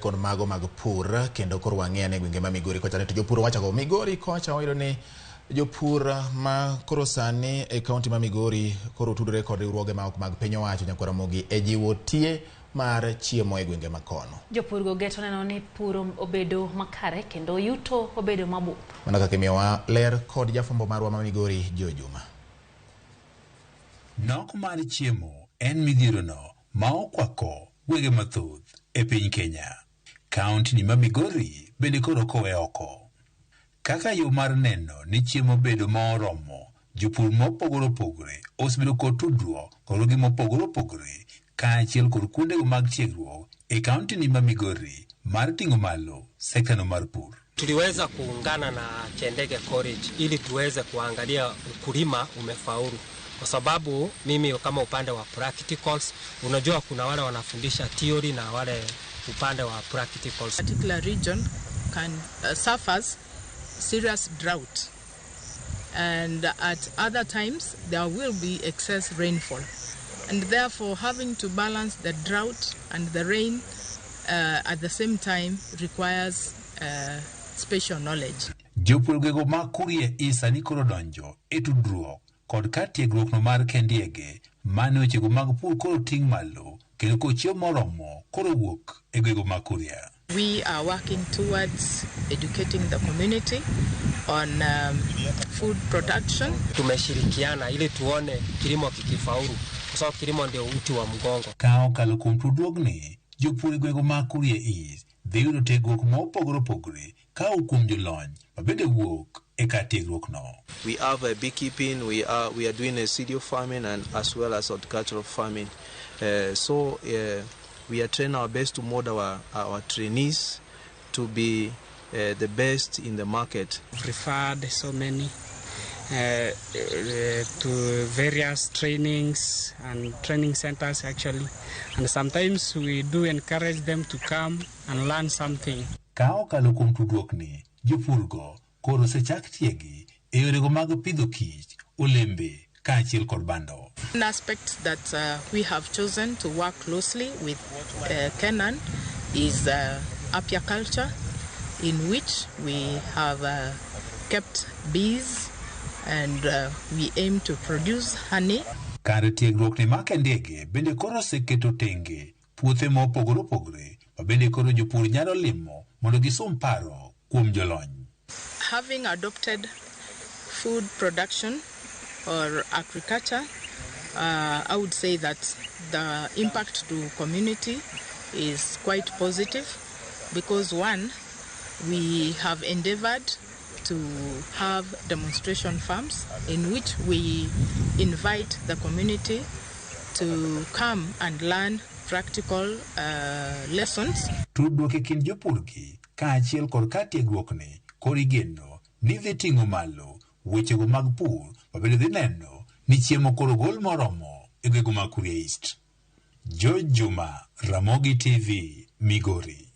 Kod mago mag pur kendo koro wang'e ane gwenge ma Migori kocha to jopur wacho go Migori kocha wayudo ni jopur ma koro sani e kaunti ma Migori koro tudore kod riwruoge ma ok mag piny owacho nyakwar Ramogi e jiwo tie mar chiemo e gwenge ma kono. Jopurgo geto neno ni pur obedo makare kendo yuto obedo mabup. Mana kaka imiyowa ler kod jafwambo marwa ma Migori Joe Juma. Nok mar chiemo en midhierono ma okwako gwenge mathoth e piny Kenya. Kaontini ma Migori bende koro ok owe oko. Kaka yo mar neno ni chiemo bedo ma oromo, jopur mopogore opogore osebedo kod tudruok kod riwruoge mopogore opogore kaachiel kod kuondego mag tiegruok e kaontini ma Migori mar ting'o malo sektano mar pur. Tuliweza kuungana na Kendege College ili tuweze kuangalia ukulima umefaulu, kwa sababu mimi kama upande wa practicals, unajua kuna wale wanafundisha theory na wale upande wa practicals. Particular region can suffers serious drought, and at other times there will be excess rainfall, and therefore having to balance the drought and the rain at the same time requires special knowledge. Jopur gwego ma Kuria East sani koro donjo e tudruok kod kar tiegruok no mar Kendiege mane wechego mag pur koro ting' malo kendo ko chiemo moromo koro wuok e gwego ma Kuria. We are working towards educating the community on food production. Tumeshirikiana ili tuone kilimo kikifaulu, kwa sababu kilimo ndio uti wa mgongo. Ka okalo kuom tudruogni, jopur e gwego ma Kuria East dhi yudo tiegruok mopogore opogore ka owuok kuom jolony ma bende wuok e kar tiegruok no. We have a beekeeping, we are doing a cereal farming and as well as horticultural farming. So we are trying our best to mold our trainees to be the best in the market. Referred so many to various trainings and training centers, actually, and sometimes we do encourage them to come and learn something. Ka okalo kuom tudruokni, jopurgo koro osechak tiegi e yorego mag pidho kich, olembe kaachiel kod bando. One aspect that we have chosen to work closely with Kenan is apiculture, in which we have kept bees and we aim to produce honey. Kar tiegruokni mar Kendege bende koro oseketo tenge puothe mopogore opogore ma bende koro jopur nyalo limo mondo gisom paro kuom jolony. Having adopted food production or agriculture, I would say that the impact to community is quite positive because, one, we have endeavored to have demonstration farms in which we invite the community to come and learn practical lessons. Tudruok e kind jopurgi kaachiel kod kar tiegruokni koro igeno ni dhi ting'o malo wechego mag pur ma bende dhi neno ni chiemo koro gol moromo e gwego mag Kuria East. George Juma, Ramogi TV, Migori.